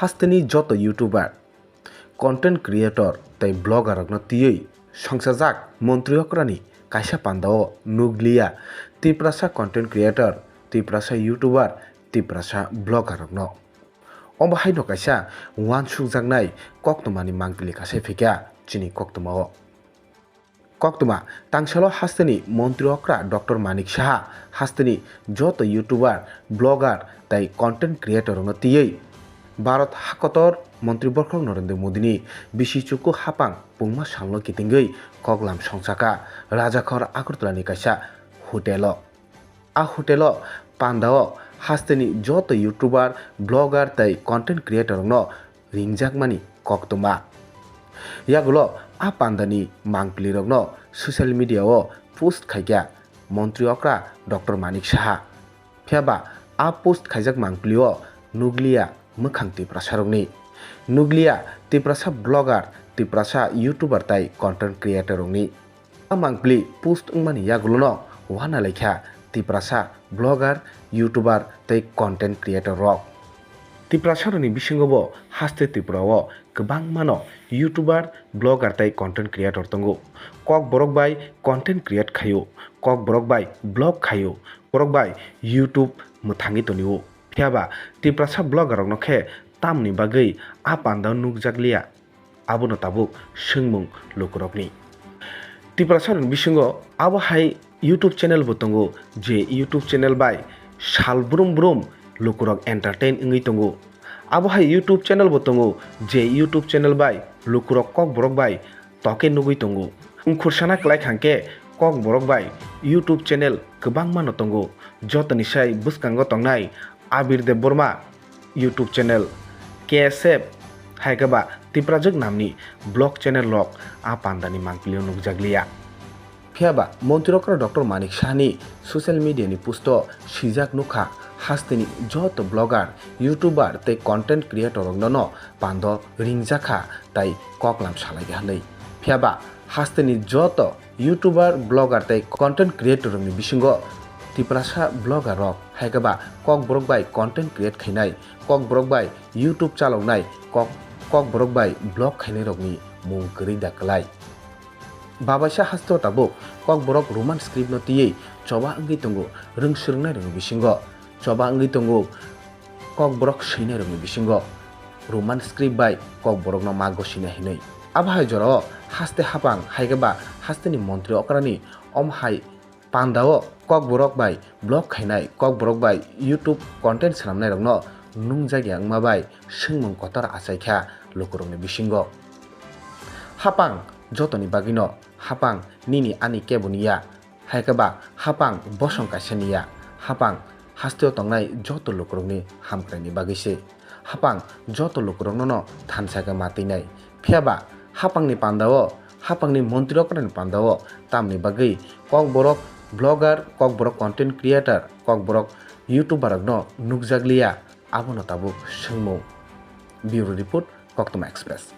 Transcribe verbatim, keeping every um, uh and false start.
Hasteni joto YouTuber, content creator tei blogger rokno twiwi songchajak montri okrani kaisa pandao nukliya Tiprasa content creator, Tiprasa YouTuber, Tiprasa blogger rokno. Omo haino kaisa uansukjaknai koktwmani mangpili kasai phaikha chini koktwmao. Koktwma, tangsalo hasteni montri okra Doctor Manik Saha hasteni joto YouTuber, blogger tei content creator rokno twiwi Bharat hakotor montri borkhok Narendra Modini bisi chuku hapang pungma salno kitingwi koklam songchakha Rajakhor Agartala ni kaisa hotel o. A hotel o panda o hasteni joto YouTuber, blogger tei content creator rokno ringjakmani koktwma. Yagulo a pandani mangpili rokno social media o post khaikha montri okra Doctor Manik Saha. Phiyaba a post khaijak mangpili o nukliya mwkhang Tiprasa rokni. Nukliya Tiprasa blogger, Tiprasa YouTuber tei content creator rokni. A mangpili post wngmani yagulono uana laikha Tiprasa blogger, YouTuber tei content creator rok. Tiprasa rokni bisingo bo haste Tripura o kwbangmano YouTuber, blogger tei content creator tongo. Kokborok bai content create khaio, kokborok bai blog khaio, borok bai YouTube mwthangwi tonio. Phiyaba Tiprasa blogger rokno khe tamni bagwi a pandao nukjakliya? Abono tabuk swngmung lukurokni. Tiprasarokni bisingo abo hai YouTube channel bo tongo, je YouTube channel bai sal brum brum lukurok entertain wngwi tongo. Abo hai YouTube channel bo tongo, je YouTube channel bai lukurok kokborok bai toke nugwi tongo. Wngkhursana kwlai kha hwnkhe kokborok bai YouTube channel kwbangmano tongo. Jotoni sai bwskango tongnai Abir Debbarma YouTube channel, K S F, hai khe ba Tiprajwk namni vlog channel rok a pandani mangpilio nukjakliya. Phiyaba Montri Okra Doctor Manik Sahani social media ni post o swijak nukha, hasteni joto blogger, YouTuber tei content creator rokno no pando ringjakha tai koklam salaiya hwnwi. Phiyaba hasteni joto YouTuber, blogger tei content creator rokni bisingo Tiprasa blogger rok hai khe ba kokborok bai content create khainai, kokborok bai YouTube chaloknai, kok, kokborok bai vlog khainai rokni mung kwrwi da kwlai. Babaisa hasteo tabuk kokborok Roman script no twiwi choba wngwi tongo, rwng swrwngnai rokni bisingo choba wngwi tongo, kokborok swinai rokni bisingo Roman script bai kokborokno mago sina hinwi. Abo hai jorao haste hapang hai khe ba hasteni Montri Okrani omo hai pandao kokborok bai vlog khainai, kokborok bai YouTube content swnamnai rokno nungjakya wngma bai swngmung kotor achaikha lukurokni bisingo. Hapang jotoni bagwino, hapang nini ani kebo niya, hai khe ba hapang bosong kaisa niya, hapang hasteo tongnai joto lukurokni hamkraini bagwi se. Hapang joto lukurokno no thansa khe ma twinai. Phiyaba hapangni pandao, hapangni Montri Okrani pandao tamni bagwi kokborok blogger, kokborok content creator, kokborok YouTuber rokno nukjakliya, abono tabuk swngmung. Bureau Report, Koktwma Express.